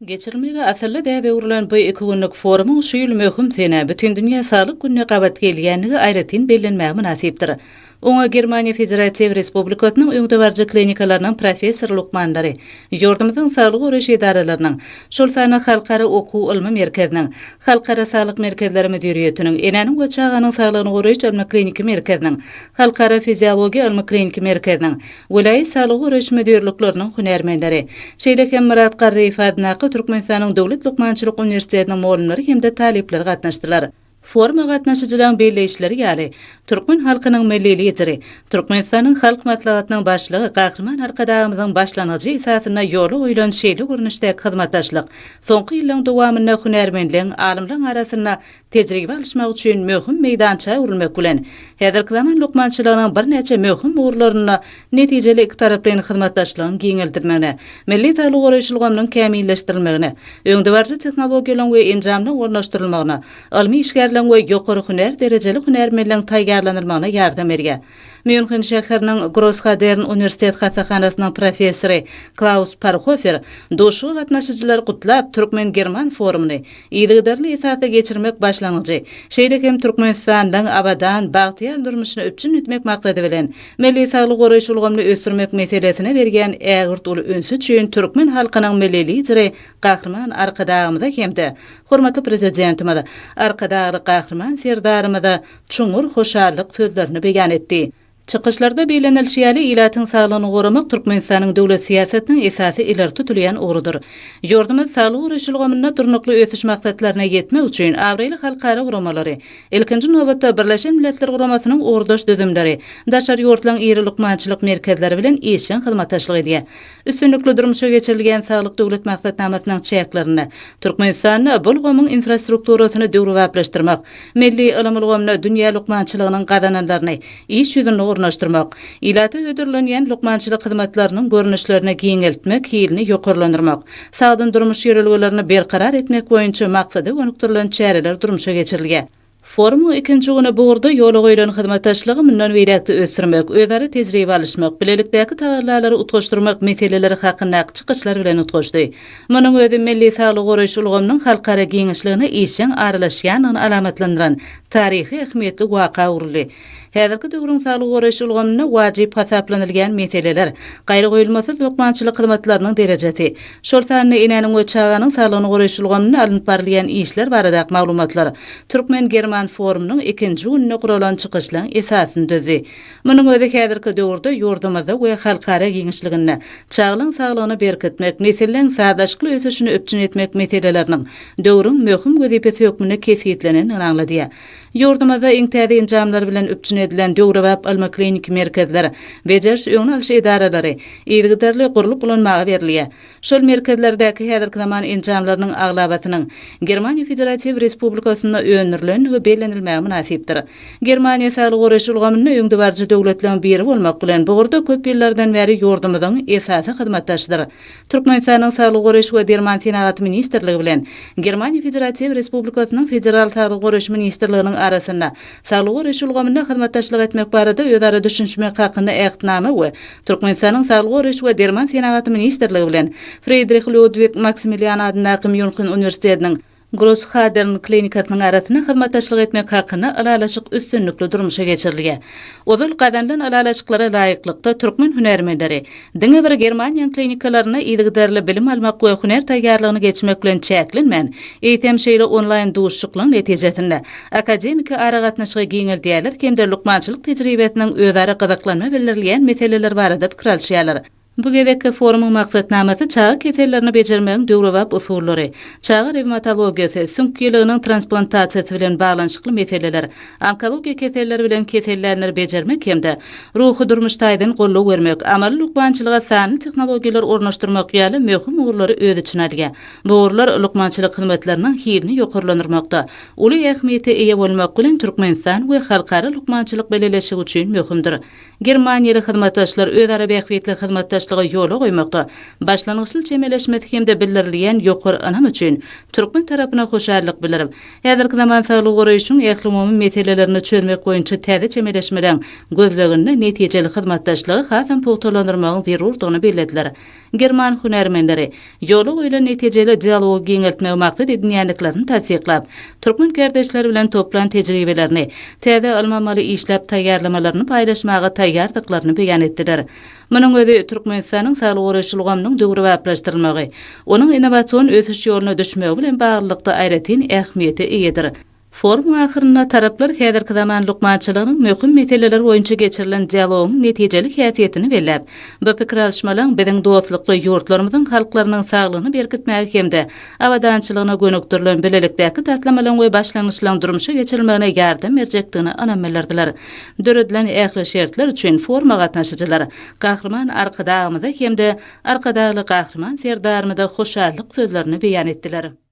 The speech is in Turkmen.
Geçirilmegi asylly däbe öwrülen bu iki günlük forumyň şu ýyl möhüm senä, Bütindünýä saglyk gününe gabat gelýändigi aýratyn bellenmäge mynasypdyr. Oňa Germaniýa Federatiw Respublikasynyň öňdebaryjy klinikalarynyň professor-lukmanlary, ýurdumyzyň saglygy goraýyş edaralarynyň, şol sanda Halkara okuw-ylmy merkeziniň, Halkara saglyk merkezleri müdiriýetiniň, Enäniň we çaganyň saglygyny goraýyş ylmy-kliniki merkeziniň, Halkara fiziologiýa ylmy-kliniki merkeziniň, welaýat saglygy goraýyş müdirlikleriniň hünärmenleri, şeýle hem Myrat Garryýew adyndaky Türkmenistanyň Döwlet lukmançylyk uniwersitetiniň mugallymlary hem-de talyplary gatnaşdylar. Foruma gatnaşyjylaryň belleýişleri ýaly, türkmen halkynyň Milli Lideri, Türkmenistanyň Halk Maslahatynyň Başlygy Gahryman Arkadagymyzyň başlangyjy esasynda ýola goýlan şeýle görnüşdäki hyzmatdaşlyk soňky ýyllaryň dowamynda hünärmenleň, alymlaryň arasynda tejribe alyşmak üçin möhüm meýdança öwrülmek bilen, häzirki zaman lukmançylygynyň birnäçe möhüm ugurlarynda netijeli ikitaraplaýyn hyzmatdaşlygyň giňeldilmegine, milli saglygy goraýyş ulgamynyň kämilleşdirilmegine, öňdebaryjy tehnologiýalaryň we enjamlaryň ornaşdyrylmagyna, ylmy işgärleriň we ýokary hünär derejeli hünärmenleriň taýýarlanylmagyna ýardam berýär. Mýunhen şäheriniň Grosshadern uniwersitet hassahanasynyň professory Klaus Parhofer duşuşyga gatnaşyjylary gutlap, türkmen-german forumyny yzygiderli esasda geçirmek başlangyjy, şeýle hem Türkmenistanyň abadan, bagtyýar durmuşyny üpjün etmek maksady bilen, milli saglygy goraýyş ulgamyny ösdürmek meselesine berýän ägirt uly ünsi üçin türkmen halkynyň Milli Lideri Gahryman Arkadagymyza hem-de hormatly Prezidentimiz Arkadagly Gahryman Serdarymyza çuňňur hoşallyk sözlerini beýan etdi. Çykyşlarda bellenilişi ýaly, ilatyň saglygyny goramak Türkmenistanyň döwlet syýasatynyň esasy ileri tutulýan ugrudyr. Ýurdumyz saglygy goraýyş ulgamynda Durnukly ösüş maksatlaryna ýetmek üçin abraýly halkara guramalary, ilkinji nobatda, Birleşen Milletler Guramasynyň ugurdaş düzümleri, daşary ýurtlaryň iri lukmançylyk merkezleri bilen işjeň hyzmatdaşlyk edýär. Üstünlikli durmuşa geçirilýän Saglyk Döwlet maksatnamasynyň çäklerinde Türkmenistanda bu ulgamyň infrastrukturasyny döwrebaplaşdyrmak, milli ylym ulgamyna dünýä lukmançylygynyň gazananlaryny iş ýüzünde ornaşdyrmak, ilata hödürlenýän lukmançylyk hyzmatlarynyň görnüşlerini giňeltmek, hilini ýokarlandyrmak, sagdyn durmuş ýörelgelerini berkarar etmek boýunça maksada gönükdirilen çäreler durmuşa geçirilýär. Forumyň ikinji güni bu ugurda ýola goýlan hyzmatdaşlygy mundan beýläk-de ösdürmek, özara tejribe alyşmak, bilelikdäki tagallalary utgaşdyrmak meseleleri hakyndaky çykyşlar bilen utgaşdy. Munuň özi milli saglygy goraýyş ulgamynyň halkara giňişligine işjeň aralaşýandygyny alamatlandyran taryhy ähmiýetli waka öwrüldi. Häzirki döwrüň saglygy goraýyş ulgamynda wajyp hasaplanylýan meseleler, gaýragoýulmasyz lukmançylyk hyzmatlarynyň derejesi, şol sanda enäniň we çaganyň saglygyny goraýyş ulgamynda alnyp barylýan işler baradaky maglumatlar türkmen-german forumynyň ikinji gününde guralan çykyşlaryň esasyny düzdi. Munuň özi häzirki döwürde ýurdumyzda we halkara giňişliginde çagalaryň saglygyny berkitmek, nesilleň sazlaşykly ösüşini üpjün etmek meseleleriniň döwrüň möhüm wezipesi hökmünde kesgitlenendigini aňladýar. Ýurdumyzda iň täze enjamlar bilen üpjün edilen döwrebap ylmy-kliniki merkezler, bejeriş-öňüni alyş edaralary yzygiderli gurlup ulanmaga berilýär. Şol merkezlerdäki häzirki zaman enjamlarynyň aglabasynyň Germaniýa Federatiw Respublikasynda öndürilendigi bellenilmäge mynasypdyr. Germaniýa saglygy goraýyş ulgamynda öňdebaryjy döwletleriň biri bolmak bilen, bu ugurda köp ýyllardan bäri ýurdumyzyň esasy hyzmatdaşydyr. Türkmenistanyň Saglygy goraýyş we derman senagaty ministrligi bilen Germaniýa Federatiw Respublikasynyň Federal Saglygy goraýyş ministrliginiň arasynda saglygy goraýyş ulgamynda hyzmatdaşlyk etmek barada özara düşünişmek hakynda Ähtnama we Türkmenistanyň Saglygy goraýyş we derman senagaty ministrligi bilen Fridrih Ludwig Maksimilian adyndaky Mýunhen uniwersitetiniň Grosshadern klinikasynyň arasynda hyzmatdaşlyk etmek hakynda ylalaşyk üstünlikli durmuşa geçirilýär. Ozal gazanylan ylalaşyklara laýyklykda, türkmen hünärmenleri diňe bir Germaniýanyň klinikalarynda yzygiderli bilim almak we hünär taýýarlygyny geçmek bilen çäklenmän, eýsem, şeýle onlaýn duşuşyklaryň netijesinde akademiki aragatnaşygy giňeldýärler hem-de lukmançylyk tejribesiniň özara gyzyklanma bildirilýän meseleleri barada pikir alyşýarlar. Bu gezekki forumyň maksatnamasy çaga kesellerini bejermegiň döwrebap usullary, çaga rewmatologiýasy, süňk ýiliginiň transplantasiýasy bilen baglanyşykly meseleler, onkologiýa keselleri bilen kesellänleri bejermek hem-de ruhy-durmuş taýdan goldaw bermek, amaly lukmançylyga sanly tehnologiýalary ornaşdyrmak ýaly möhüm ugurlary öz içine alýar. Bu ugurlar lukmançylyk hyzmatlarynyň hilini ýokarlandyrmakda uly ähmiýete eýe bolmak bilen, Türkmenistan we halkara lukmançylyk bileleşigi üçin möhümdir. Germaniýaly hyzmatdaşlar özara bähbitli hyzmatdaşlygy ýola goýmakda başlangyçly çemeleşmesi hem-de bildirilýän ýokary ynam üçin türkmen tarapyna hoşallyk bildirip, häzirki zaman saglygy goraýşyň ählumumy meselelerini çözmek boýunça täze çemeleşmeleriň gözleginde netijeli hyzmatdaşlygy hasam pugtalandyrmagyň zerurdygyny bellediler. German hünärmenleri ýola goýlan netijeli dialogy giňeltmegi maksat edinýändiklerini tassyklap, türkmen kärdeşleri bilen toplan tejribelerini, täze ylmy-amaly işläp taýýarlamalaryny paýlaşmaga taýýardyklaryny beýan etdiler. Munuň özi Türkmenistanyň saglygy goraýyş ulgamynyň döwrebaplaşdyrylmagy, onuň innowasion ösüş ýoluna düşmegi bilen baglylykda aýratyn ähmiýete eýedir. Forumyň ahyrynda taraplar häzirki zaman lukmançylygynyň möhüm meseleleri boýunça geçirilen dialogyň netijeli häsiýetini belläp, bu pikir alyşmalaryň biziň dostlukly ýurtlarymyzyň halklarynyň saglygyny berkitmäge hem-de abadançylygyna gönükdirilen bilelikdäki taslamalaryň we başlangyçlaryň durmuşa geçirilmegine ýardam berjekdigine ynam bildirdiler. Döredilen ähli şertler üçin foruma gatnaşyjylar Gahryman Arkadagymyza hem-de Arkadagly Gahryman Serdarymyza hoşallyk sözlerini beýan etdiler.